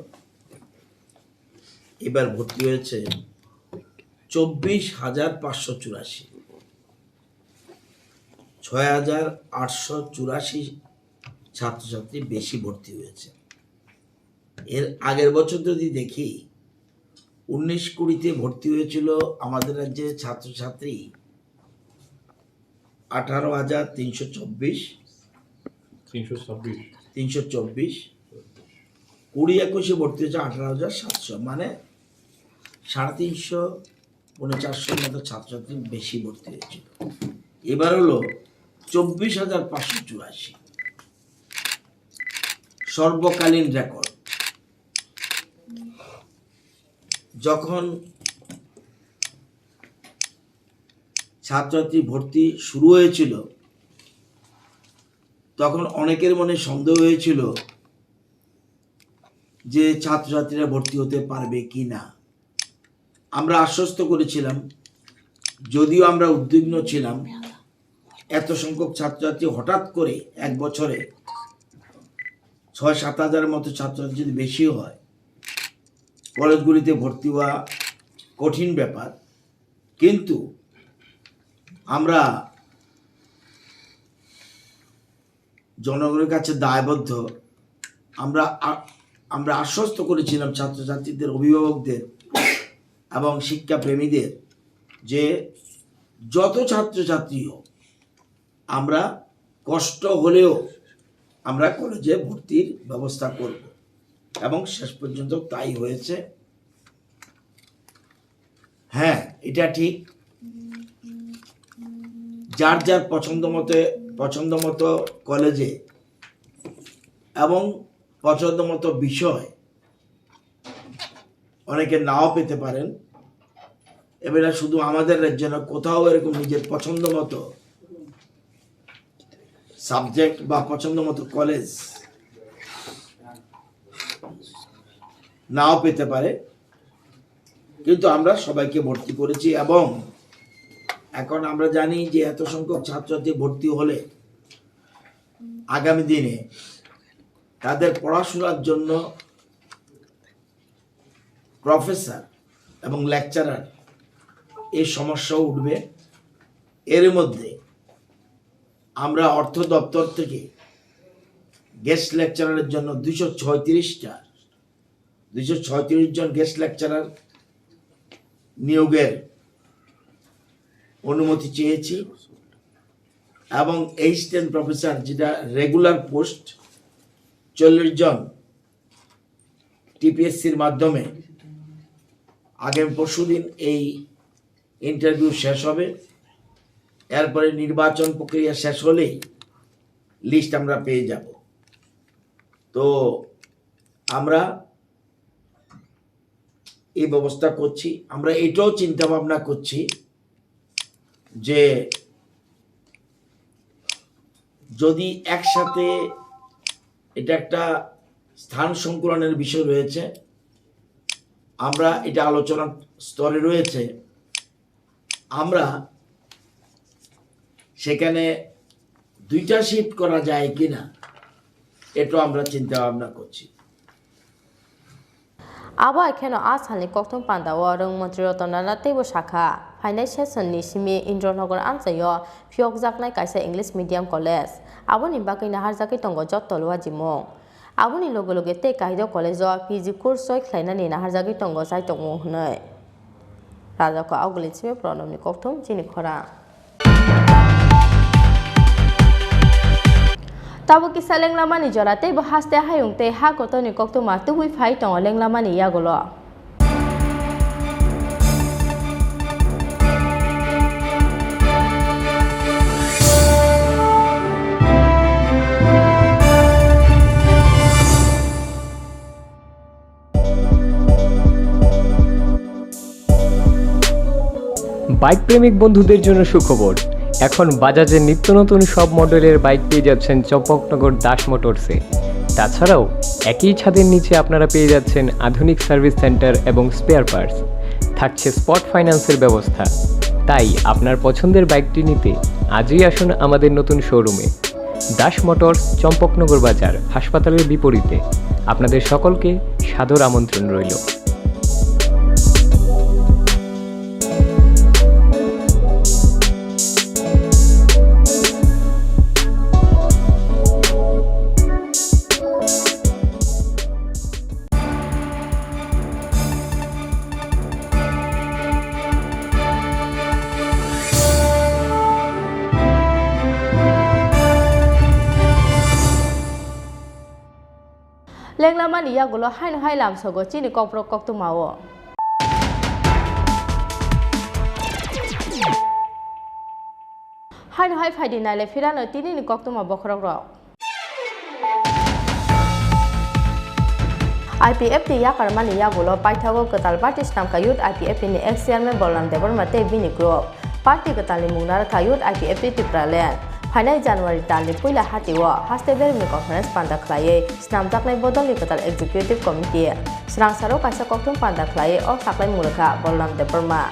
এবার ভর্তি হয়েছে চব্বিশ হাজার পাঁচশো চুরাশি। ছয় হাজার আটশো চুরাশি ছাত্রছাত্রী বেশি ভর্তি হয়েছে। এর আগের বছর যদি দেখি, উনিশ কুড়িতে ভর্তি হয়েছিল আমাদের রাজ্যে ছাত্রছাত্রী আঠারো হাজার তিনশো চব্বিশ। তিনশো চব্বিশ। তিনশো চব্বিশ। কুড়ি একুশে ভর্তি হয়েছে আঠারো হাজার সাতশো, মানে সাড়ে তিনশো, পৌনে চারশোর মতো ছাত্রছাত্রী বেশি ভর্তি হয়েছিল। এবার হলো চব্বিশ হাজার পাঁচশো চুরাশি, সর্বকালীন রেকর্ড। যখন ছাত্রছাত্রী ভর্তি শুরু হয়েছিল, তখন অনেকের মনে সন্দেহ হয়েছিল যে ছাত্রছাত্রীরা ভর্তি হতে পারবে কি না। আমরা আশ্বস্ত করেছিলাম, যদিও আমরা উদ্বিগ্ন ছিলাম, এত সংখ্যক ছাত্রছাত্রী হঠাৎ করে এক বছরে ছয় সাত হাজারের মতো ছাত্রছাত্রী যদি বেশি হয়, কলেজগুলিতে ভর্তি হওয়া কঠিন ব্যাপার। কিন্তু আমরা জনগণের কাছে দায়বদ্ধ। আমরা আ-, আমরা আশ্বস্ত করেছিলাম ছাত্রছাত্রীদের অভিভাবকদের এবং শিক্ষাপ্রেমীদের যে যত ছাত্রছাত্রী হোক, আমরা কষ্ট হলেও আমরা কলেজে ভর্তির ব্যবস্থা করব, এবং শেষ পর্যন্ত তাই হয়েছে। হ্যাঁ, এটা ঠিক, যার যার পছন্দ মতে, পছন্দ মতো কলেজে এবং পছন্দ মতো বিষয় অনেকে নাও পেতে পারেন। এবার শুধু আমাদের রাজ্যে না, কোথাও এরকম নিজের পছন্দ মতো সাবজেক্ট বা পছন্দ মতো কলেজ নাও পেতে পারে, কিন্তু আমরা সবাইকে ভর্তি করেছি। এবং এখন আমরা জানি যে এত সংখ্যক ছাত্রছাত্রী ভর্তি হলে আগামী দিনে তাদের পড়াশোনার জন্য প্রফেসর এবং লেকচারার এই সমস্যা উঠবে। এর মধ্যে আমরা অর্থ দপ্তর থেকে গেস্ট লেকচারারের জন্য দুইশো ছয়ত্রিশটা, দুইশো ছয়ত্রিশ জন গেস্ট লেকচারার নিয়োগের অনুমতি চেয়েছি, এবং অ্যাসিস্ট্যান্ট প্রফেসর, যেটা রেগুলার পোস্ট, চল্লিশ জন টিপিএসসির মাধ্যমে আগামী পরশুদিন এই ইন্টারভিউ শেষ হবে। এরপরে নির্বাচন প্রক্রিয়া শেষ হলেই লিস্ট আমরা পেয়ে যাব। তো আমরা এই ব্যবস্থা করছি। আমরা এটাও চিন্তা ভাবনা করছি যে যদি একসাথে, এটা একটা স্থান সংকুলানের বিষয় রয়েছে, আমরা এটা আলোচনা স্তরে রয়েছে, আমরা সেখানে দুইটা শিফট করা যায় কিনা, এটাও আমরা চিন্তা ভাবনা করছি। Abo hai kheno a salni kokthum panda o rwng montri Ratan Nana teibo sakha, phainai session ni simi Indranagar amchaio phiyokjaknai kaisa English medium college, aboni bagwi naharjagwi tongo jotto wajimung. Aboni loge loge tei Kaido college o P G course choi khlainani naharjagwi tongo chaitokmung hwnwi. Rajako Augulin simi Pranobni kokthum chini khorang. Tabuk kisa lenglamani jora tei bo haste hayung tei ha kotorni koktwma tubui phai tongo lenglamani yagulo. Bike প্রেমিক বন্ধুদের জন্য সুখবর। এখন বাজাজের নিত্য নতুন সব মডেলের বাইক পেয়ে যাচ্ছেন চম্পকনগর দাস মোটরসে। তাছাড়াও একই ছাদের নিচে আপনারা পেয়ে যাচ্ছেন আধুনিক সার্ভিস সেন্টার এবং স্পেয়ার পার্টস। থাকছে স্পট ফাইন্যান্সের ব্যবস্থা। তাই আপনার পছন্দের বাইকটি নিতে আজই আসুন আমাদের নতুন শোরুমে। দাস মোটরস, চম্পকনগর বাজার, হাসপাতালের বিপরীতে। আপনাদের সকলকে সাদর আমন্ত্রণ রইল। Lenglamani yagulo haino hai lamsogo chini kokborok koktwmao. Haino hai phaidi naile phirano tinini koktwma bokhorokrok. I P F T yakarmani yagulo paithago kwtal party snamkha Youth I P F T ni ex chairman Bolram Debbarma tei bini group. Party kwtalni mung narwkha Youth I P F T Tipraland. Phainai January talni puila hatio haste beremni conference panda khlaiwi snamjaknai bodolni kwtal executive committee. Swrangsaro kaisa kokthum panda khlaiwi o saklaimung rwkha Bolram Debbarma.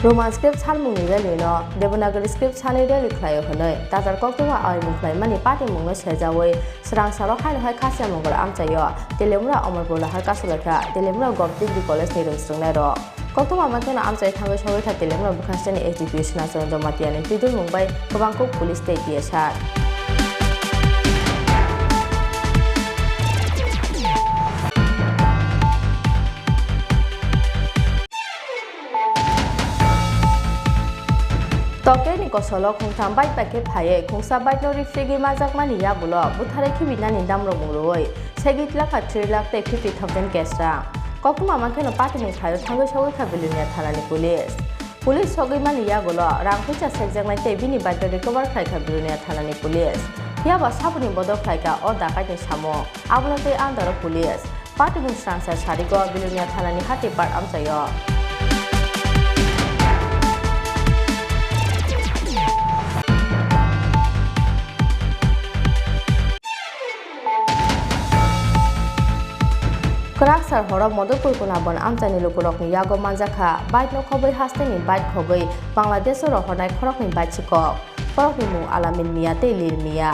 Roman script salmungni rally no Devanagari script sanwi rally khlaio hwnwi tatar koktwma aimung khlaimani patimungno sejawi swrangsaro haino hai Khasiya Mongol amchaio Teliamura Amarpur lahar kasulaikha Teliamura Govt Degree College ni rwngsrwngnairok. Koktwma mankhe no amchai thangwi sogwi kha Teliamura bwkhasteni S D P O Sinacharan Jamatia ni twidulmung bai kwbang kuk police tei T S R. Tokyo ni kosolo khungtham bike bai khe phaiwi khungsa bike no rifrigwi majakmani yagulo butharwi khibinani damrokmung rwui segwi lakha three lakh tei fifty thousand cash rang. Koktwma mankhe no patimung phaio thangwi sogwi kha Belonia thanani police. Police sogwi mani yagulo rang puisa sekjaknai tei bini bike no recover khlai kha Belonia thanani police. Phiya ba saboni bodol khlai kha o dakaitni samung. Abono tei andaro police. Patimung swrangsa sarigo Belonia thanani hati park amchaio. Kwrak sar horo Madhupur Kunabon amchaini lukurokni yago manjakha bike no khobwi hasteni bike khogwi Bangladesh o rohornai khoroknwi bike sikok. Borokni mung Alamin Mia tei Lil Mia.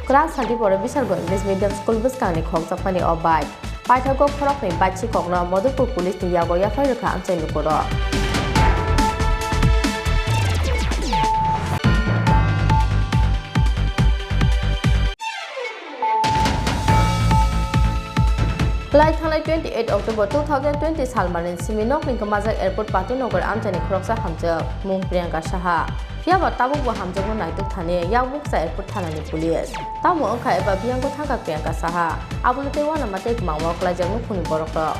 Kwrak salni pore Bishargo English Medium School bwskangni khokjakmani o bike. Paithago khoroknwi bike sikokno Madhupur police ni yago yaphai rwkha amchai lukurok. Lai thanglai twenty eight October two thousand twenty salmani simi nokni kwmajak airport Patu Nagar amchaini khoroksa hamjak mung Priyanka Saha. Phiya ba tabuk bo hamjakno naituk thani yakbuksa airport thanani police. Tamo wngkha eba biyangko thangkha Priyanka Saha. Abono tei uanama tei kwbangma kwlaijak nukhungni borokrok.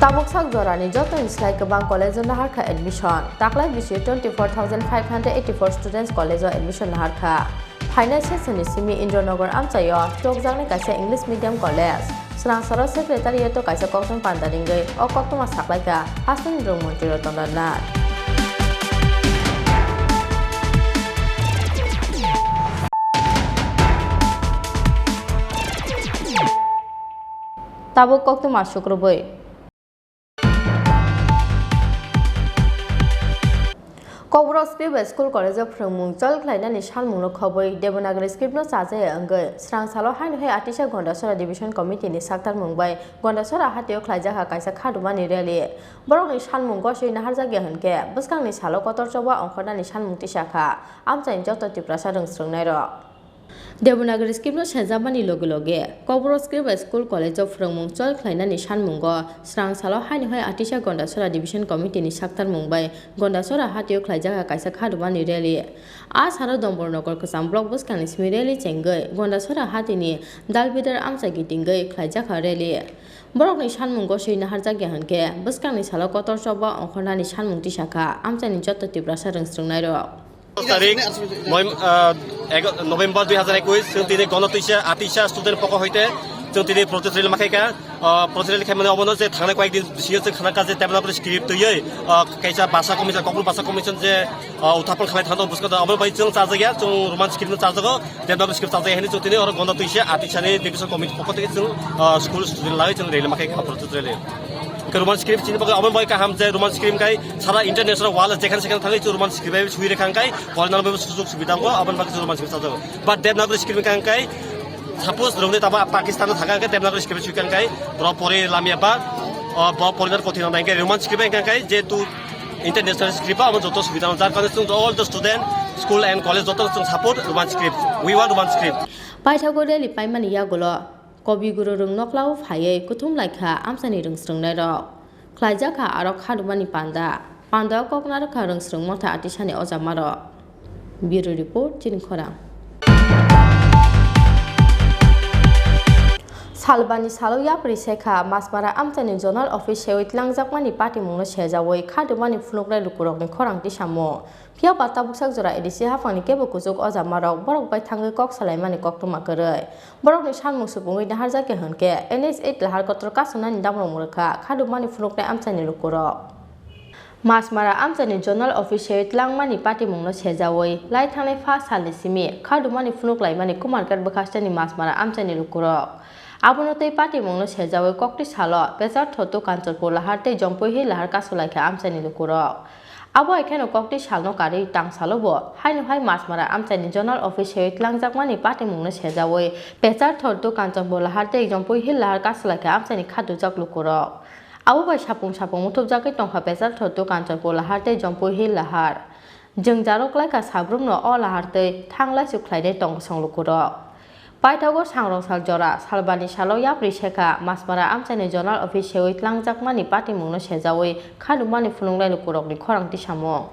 Tabuk sak jorani jotoni slai kwbang college-o naharkha admission. Taklai bisi twenty four thousand five hundred eighty four students college-o admission naharkha. Phainai session-ni simi Indranagar amchaio chokjaknai kaisa English medium college. Swrangsaro secretariat-o kaisa koktwma panda ringwi o koktwma saklaikha hasteni rwng montri Ratan Lal Nath. Tabuk koktwma sukrubwi. Kokborok script bai school college-o phwrwngmung chol khlainani salmungno khobwi Devanagari script-no chajaya wngwi swrangsalo haino hai Atisa Gondasora Division Committee-ni saktarmung bai Gondasora hatio khlaijakha kaisa khadumani rally. Borokni salmung goswi naharjakya hwnkhe bwskangni salo kotor choba ongkhornani salmung tisakha amchaini joto Tiprasa rwngsrwngnairok. Devanagari script-no senjakmani loge loge Kokborok script bai school college-o phwrwngmung chol khlainani salmungo swrangsalo haino hai Atisa Gondasora Division Committee-ni saktarmung bai Gondasora hatio khlaijakha kaisa khadumani rally. A salo Dombornagar kwcham block bwskangni simi rally chengwi Gondasora hatini Dalbidar amchai gitingwi khlaijakha rally. Borokni salmungo swi naharjakya hwnkhe bwskangni salo kotor choba ongkhornani salmung tisakha amchaini joto Tiprasa rwngsrwngnairok. দশ তারিখ নভেম-, আহ, egg-, November দুই হাজার একুশ, tini Gonotisa Atisa student pokho hoite Chwng tini protest rally ma khaikha, ah, protest rally khaimani obono je thangnai koyek din bisingo chwng khanakha je Devanagari script twiwi, ah, kaisa bhasha commission, Kokborok bhasha commission je, ah, uthapon khlai thangno bwskango, obo bai chwng chajakya, chwng Roman script no chajago, Devanagari script chajakya hwnwi chwng tini oro Gonda Twisa, Atisani division committee pokho theke chwng, ah, school student lai chwng rally ma khaikha, protest rally. Hwnkhe Roman script chini bagwi obo bai kaham je Roman script khai sara international world jekhane sekhane thangwi chwng Roman script bai swi rwkha hwnkhe porinani bai sujog subida wngo, aboni bagwi chwng Roman script chajago. But Devanagari script khai Suppose rwngni tamo Pakistan no thangkha hwnkhe Devanagari script swikha hwnkhe borok pori lamya ba, o, borok pori nang kothin nang hwnkhe Roman script wngkha hwnkhe jehetu international script ba omo joto subida no jar kane chwng all the student, school and college joto no chwng support Roman script. We want Roman script. Paithago rally paimani yagulo Kobi Guru rwng noklao phaiwi kuthum laikha amchaini rwng swrwngnairok. Khlaijakha aro khadumani panda. Panda o kok narwkha rwng swrwng motha Atisani ojamarok. Bureau Report, Chini Khorang. Salbani salo yapri sekha Masmara amchaini zonal office sewi tlangjakmani patimungno sejawi khadumani phunuknai lukurokni khorang tisamung. Phiya ba tabuksak jora A D C haphangni kebo kuchuk ojamarok borok bai thangwi kok salaimani koktwma kwrwi. Borokni sanmung supungwi naharjakya hwnkhe N H eight lahar kotor kasunani damrok mwrwkha khadumani phunuknai amchaini lukurok. Masmara amchaini zonal office sewi tlangmani patimungno sejawi lai thangnai pha salni simi khadumani phunuk laimani Kumarghat bwkhasteni Masmara amchaini lukurok. Abono tei patimungno sejawi kokti salo Pecharthoto Kanchanpur lahar tei Jampui Hill lahar kasulaikha amchaini lukurok. Abo hai kheno kokti salno karwi tang salo bo haino hai Masmara amchaini zonal office sewi tlangjakmani patimungno sejawi Pecharthoto Kanchanpur lahar tei Jampui Hill lahar kasulaikha amchaini khadujak lukurok. Abo bai sapung sapung muthupjagwi tongkha Pecharthoto Kanchanpur lahar tei Jampui Hill lahar. Jwngjarok klaikha sabrumno o lahar tei thanglaisu khlainai tong bwsong lukurok. Paithago sangrong sal jora salbani salo yapri sekha Masmara amchaini zonal office sewi tlangjakmani patimungno sejawi khadumani phunuknai lukurokni khorang tisamung.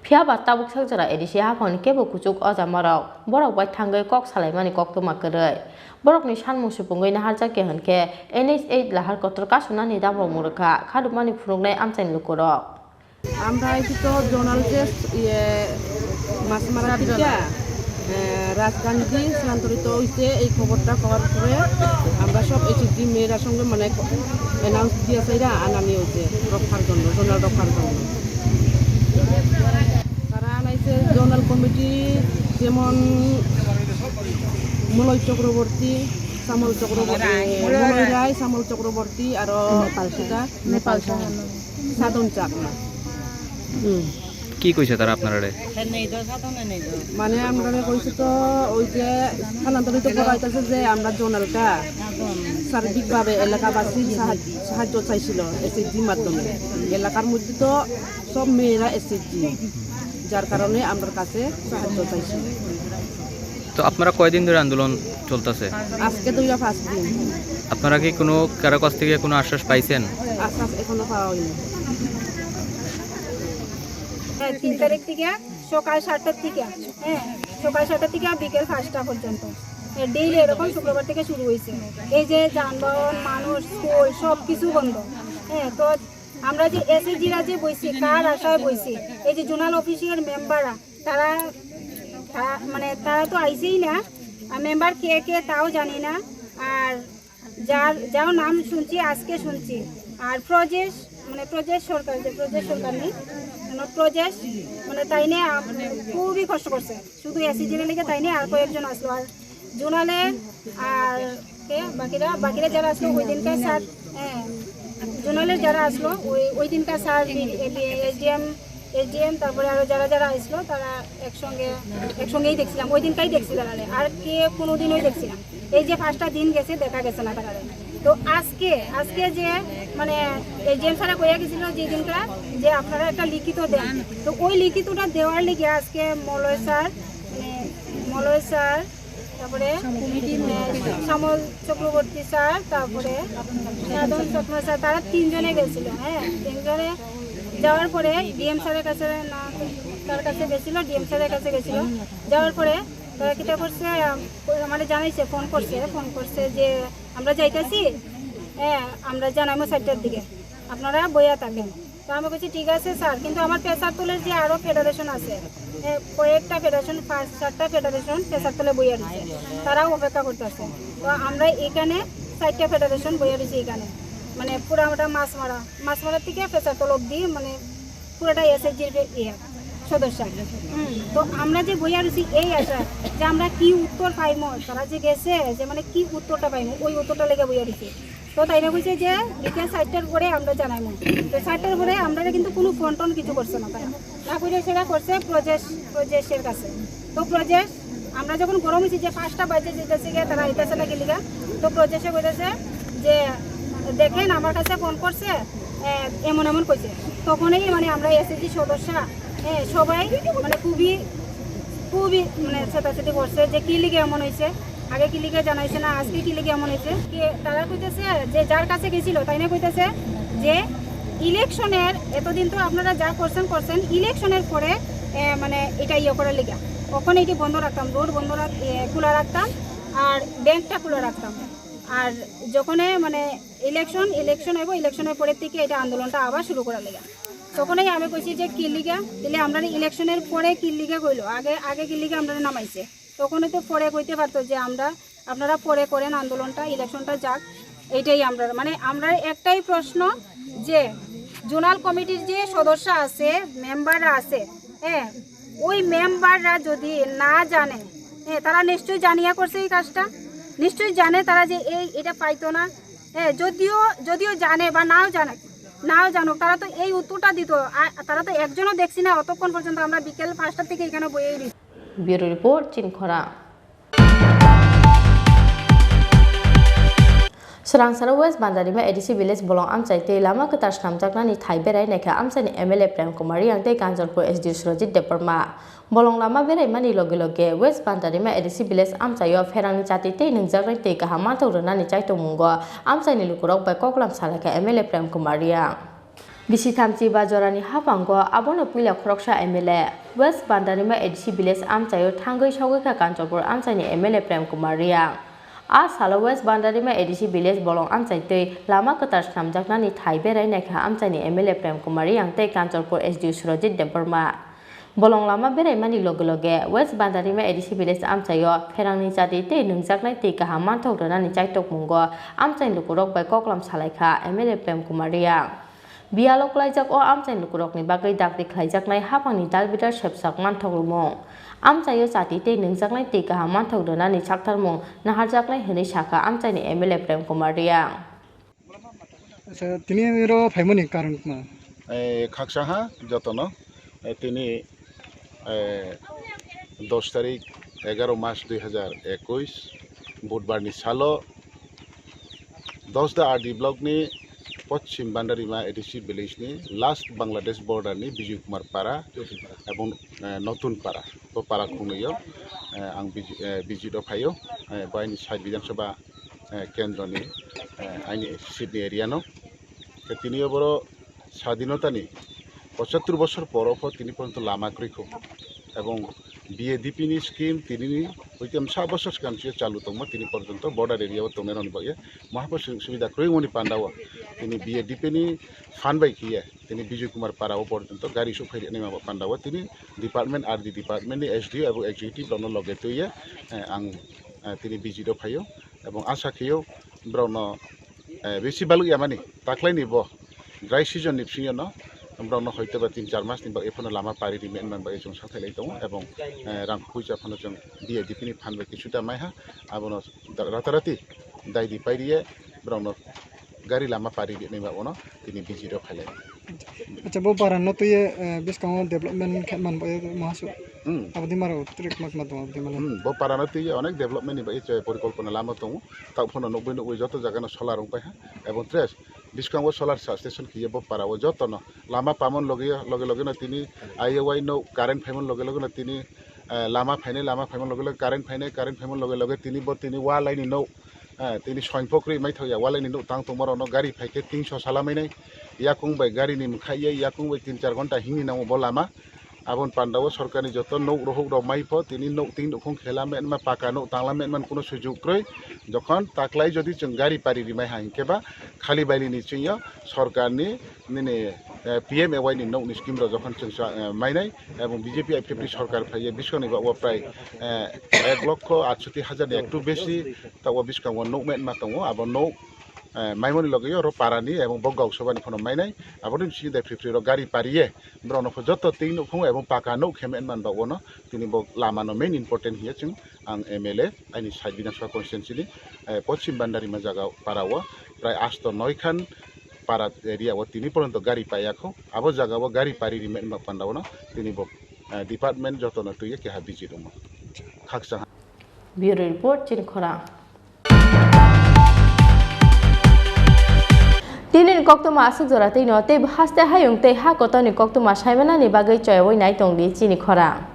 Phiya ba tabuksak jora A D C haphangni kebo kuchuk ojamarok borok bai thangwi kok salaimani koktwma kwrwi. Borokni sanmung supungwi naharjakya hwnkhe N H eight lahar kotor kasunani damrok mwrwkha khadumani phunuknai amchaini lukurok. আমরা এই তো জোনাল যে ইয়ে মাসমারা থেকে রাজধানীতে স্থানান্তরিত হইছে এই খবরটা পাওয়ার পরে আমরা সব এসএসজি মেয়েরা সঙ্গে মানে অ্যানাউন্স দিয়েছে এরা আনানি হয়েছে রক্ষার জন্য, জোনাল রক্ষার জন্য। তারা আনাইছে জোনাল কমিটি যেমন মলয় চক্রবর্তী, শ্যামল চক্রবর্তী, মলয় রায়, শ্যামল চক্রবর্তী, আরো নেপাল শাহ। নেপাল শাহ। সাধন চাকমা। হুম। কি কইছে তারা আপনারারে? মানে আমরা কইছি তো ওই যে স্থানান্তরিত করা হইতাছে যে আমরা জোনালটা সার্বিকভাবে এলাকাবাসীর সাহায্য, সাহায্য চাইছিল এসএসজির মাধ্যমে। এলাকার মধ্যে তো সব মেয়েরা এসএসজি, যার কারণে আমরার কাছে সাহায্য চাইছিল। তো আপনারা কয়দিন ধরে আন্দোলন চলতেছে? আজকে দুইটা পাঁচ দিন। আপনারা কি কোনো কারো কাছ থেকে কোনো আশ্বাস পাইছেন? আশ্বাস এখনো পাওয়া হয়নি। হ্যাঁ, তিন তারিখ থেকে সকাল সাতটার থেকে, হ্যাঁ, সকাল সাতটা থেকে বিকেল পাঁচটা পর্যন্ত। হ্যাঁ, ডেইলি এরকম শুক্রবার থেকে শুরু হয়েছে। এই যে যানবাহন, মানুষ, স্কুল সব কিছু বন্ধ। হ্যাঁ, তো আমরা যে এসএসজিরা যে বইছি, কার আশায় বইছি, এই যে জোনাল অফিসের মেম্বাররা, তারা, তা-, মানে, তারা তো আইছেই না। আর মেম্বার কে কে তাও জানি না। আর যার, যার নাম শুনছি, আজকে শুনছি। আর প্রজেশ, মানে, প্রজেশ সরকার, যে প্রজেশ সরকার নেই, মানে, প্রজেশ, মানে, তাই নিয়ে, আ, মানে, খুবই কষ্ট করছে। শুধু এসএসজির লেগে তাই নিয়ে আর কয়েকজন আসলো। আর জোনালের আর কে বাকিরা, বাকিরা যারা আসলো ওই দিনকার স্যার, হ্যাঁ, জোনালের যারা আসলো ওই, ওই দিনকার স্যার, এসডিএম, এসডিএম, তারপরে আরো যারা যারা আসলো তারা একসঙ্গে, একসঙ্গেই দেখছিলাম, ওই দিনকাই দেখছি তারা। আর কে কোনোদিনই দেখছি না। এই যে পাঁচটা দিন গেছে, দেখা গেছে না তারা। তো আজকে, আজকে যে মানে এসডিএম স্যারে কইয়া গেছিল যে দিনটা যে আপনারা একটা লিখিত দেন, তো ওই লিখিতটা দেওয়ার লিগে আজকে মলয় স্যার, মানে মলয় স্যার, তারপরে, আহ, শ্যামল চক্রবর্তী স্যার, তারপরে সাধন চাকমা স্যার, তারা তিনজনে গেছিল। হ্যাঁ, তিনজনে যাওয়ার পরে ডিএম স্যারের কাছে, না, তার কাছে গেছিল, ডিএম স্যারের কাছে গেছিল। যাওয়ার পরে তারা কিতা করছে, আম, আমারে জানাইছে, ফোন করছে, ফোন করছে যে, "আমরা যাইতাছি, হ্যাঁ, আমরা জানাইমু চারটার দিকে, আপনারা বইয়া থাকেন।" তো আমি কইছি, "ঠিক আছে স্যার, কিন্তু আমার পেশার তলের যে আরো ফেডারেশন আছে, এ, কয়েকটা ফেডারেশন, পাঁচ চারটা ফেডারেশন পেশার তলে বইয়া রয়েছে, তারাও অপেক্ষা করতেছে। তো আমরা এখানে চারটা ফেডারেশন বইয়া রয়েছে এখানে, মানে পুরাটা মাছমারা, মাছমারা থেকে পেশার তলব দিয়ে, মানে পুরাটা এসএসজির ইয়ে সদস্য। হুম, তো আমরা যে বইয়া রয়েছি এই আশা যে আমরা কি উত্তর পাইমো, তারা যে গেছে যে মানে কি উত্তরটা পাইমো, ওই উত্তরটা লেগে বইয়া রয়েছি। তো তাই না কইছে যে বিকেল চারটার পরে আমরা জানাইমু। তো চারটার পরে আমরা কিন্তু কোনো ফোন টোন কিছু করছে না তারা, না করে সেটা করছে প্রজেশ, প্রজেশের কাছে। তো প্রজেশ, আমরা যখন গরম হয়েছি যে পাঁচটা বাজে যেতেছে গিয়ে তারা আইতেছে না গেলিগা, তো প্রজেশে কইতেছে যে দেখেন আমার কাছে ফোন করছে, এ, এমন এমন কইছে। তখনই মানে আমরা এসএসজি সদস্য, এ, সবাই মানে খুবই খুবই মানে ছেতাছেতি করছে যে কি লিগে এমন হয়েছে, আগে কি লিগে জানাইছে না, আজকে কি লিগে এমন হয়েছে। কি তারা কইতেছে যে যার কাছে গেছিল তাই না কইতেছে যে ইলেকশনের এতদিন তো আপনারা যা করছেন করছেন, ইলেকশনের পরে এ, মানে এটা ইয়ে করার লিগে ওখানে এটি বন্ধ রাখতাম, রোড বন্ধ রাখ-, এ, খোলা রাখতাম আর ব্যাংকটা খোলা রাখতাম। আর যখনে মানে ইলেকশন, ইলেকশন হইব, ইলেকশনের পরের থেকে এটা আন্দোলনটা আবার শুরু করার লিগে। তখনই আমি কইছি যে কি লিগে, তাহলে আমরা ইলেকশনের পরে কি লিগে কইলো, আগে আগে কি লিগে আমরা নামাইছে, তখনই তো পরে কইতে পারতো যে আমরা, আপনারা পরে করেন আন্দোলনটা, ইলেকশনটা যাক। এইটাই আমরা মানে আমরা একটাই প্রশ্ন যে জোনাল কমিটির যে সদস্য আছে, মেম্বাররা আছে, হ্যাঁ, ওই মেম্বাররা যদি না জানে, হ্যাঁ, তারা নিশ্চয়ই জানিয়া করছে এই কাজটা, নিশ্চয়ই জানে তারা যে এই এটা পাইতো না। হ্যাঁ, যদিও যদিও জানে বা নাও জানে, নাও জানুক, তারা তো এই উত্তরটা দিত। আর তারা তো একজনও দেখছি না অতক্ষণ পর্যন্ত, আমরা বিকেল পাঁচটা থেকে এখানে বইয়েই রয়েছি। Bureau Report, Chinkhora. Swrangsaro West Bandarima A D C Village bolong amchai tei lama kwtal swnamjaknani thai berai naikha amchaini M L A Prem Kumar Reang tei Kanchanpur S D O Surajit Debbarma. Bolong lama beraimani loge loge West Bandarima A D C Village amchaio pherangni chati tei nungjaknai twi kaham manthok rwnani chaitokmungo amchaini lukurok bai koklam salaikha M L A Prem Kumar Reang. Bisi thamchi ba jorani haphango abono puila khoroksa M L A West Bandarima A D C Village amchaio thangwi sogwi kha Kanchanpur amchaini M L A Prem Kumar Reang. A salo West Bandarima A D C Village bolong amchai tei lama kwtal swnamjaknani thai berai naikha amchaini M L A Prem Kumar Reang tei Kanchanpur S D O Surajit Debbarma. Bolong lama beraimani loge loge West Bandarima A D C Village amchaio pherangni chati tei nungjaknai twi kaham manthok rwnani chaitokmungo amchaini lukurok bai koklam salaikha M L A Prem Kumar Reang. Biyalo kwlaijak o amchaini lukurokni bagwi dakti khlaijaknai haphangni dalbidal sepsak manthok rwmung. Amchaio chati tei nungjaknai twi kaham manthok rwnani saktharmung naharjaknai hwnwi sakha amchaini M L A Prem Kumar Reang. Acha, tini oro phaimani karon ma? Eh, khaksa ha jotono, eh, tini, eh, dos tarik egaro mas dui hajar ekush, budbar ni salo Dosda R D block ni Poschim Bandarima A D C village ni last Bangladesh border ni Bijoy Kumar Para ebong, eh, Notun Para, bo para khungwi o, eh, ang biji-, eh, visit o phaio, eh, bo aini side Bidhan Sabha, eh, kendro ni, eh, aini seat ni area no. Tei tini o boro sadinota ni pochattor bosor poro pho tini porjonto lama kwrwi kho. Ebong B A D P ni scheme tini ni hoite sa bosor swkang se chalu tongma tini porjonto border area o tongnai rokni bagwi maha pho subida kwrwi wngmani panda o tini B A D P ni fund bai khiye tini Bijoy Kumar Para o porjonto gari sok phai rwnai ma panda o tini department R D department ni S D O abo executive rokno loge twiye, eh, ang, eh, tini visit o phaio ebong asa khio borokno, eh, bisi baluk yamani taklaini bo dry season ni bisingo no borokno hoito ba tin char mas ni bagwi phano lama pari rimi wngmani bagwi chwng sathai lai tongo ebong, eh, rang puisa phano chwng B A D P ni phan bai kisu da maiha abono da-, ratarati dai di pairiye borokno gari lama pari rimi ba ono tini visit o phailai. Acha, bo para no tuye, eh, biskango development khe man bai mahasu. Hmm. Abodi maro trik mak ma tongo abodi maro. Hmm, bo para no tuye onek development ni bai porikolpona lama tongo. Tok phano nukbui nukbui joto jaga no solar wng pai ha. Ebong tres biskango solar substation khiye bo para o joto no lama pamon loge loge loge no tini I O I no current phaimon loge loge no tini, eh, lama phainai lama phaimon loge loge current phainai current phaimon loge loge tini bo tini wa line ni no, eh, tini soingpho kwrwi mai thokya wa line ni no tang tongma rok no gari phaikhe tingso sala mainai yakung bai gari ni mwkhai ye yakung bai tin char ghonta himni nango bo lama. Aboni panda o sorkar ni joto nok rohok rok mai pho tini nok tin nukhung khela menma paka nok tangla menma kuno sujug kroi. Jokhon taklai jodi chwng gari pari rimai ha hinkhe ba khali baili ni chwngyo sorkar ni nini, eh, P M A Y ni nok ni scheme rok jokhon chwng sa-, eh, mainai ebong B J P I P F T sorkar phaiye biskang ni ba o prai, eh, ek lokho atsoti hajar ni ektu besi ta o biskang o nok menma tongo abo nok, eh, maimoni loge yo ro para ni ebong bo gau soba ni phono mainai aboni bisi de phri phri rok gari pariye borok no pho joto tin nukhung ebong paka nok khe menma ba o no tini bo lama no main important hiye chwng ang M L A aini side Bidhan Sabha constituency ni, eh, Poschim Bandarima jaga para o prai asto noi khan para area o tini poronto gari paiya kho. Abo jaga o gari pari ri menma panda o no tini bo, eh, department joto no twiye keha visit omo. Khakchang ha. Bureau Report, Chini Khorang. Tini ni koktwma aswk jora twi no tei haste hayung tei ha kotor ni koktwma saimanani bagwi choyawi nai tong di Chini Khorang.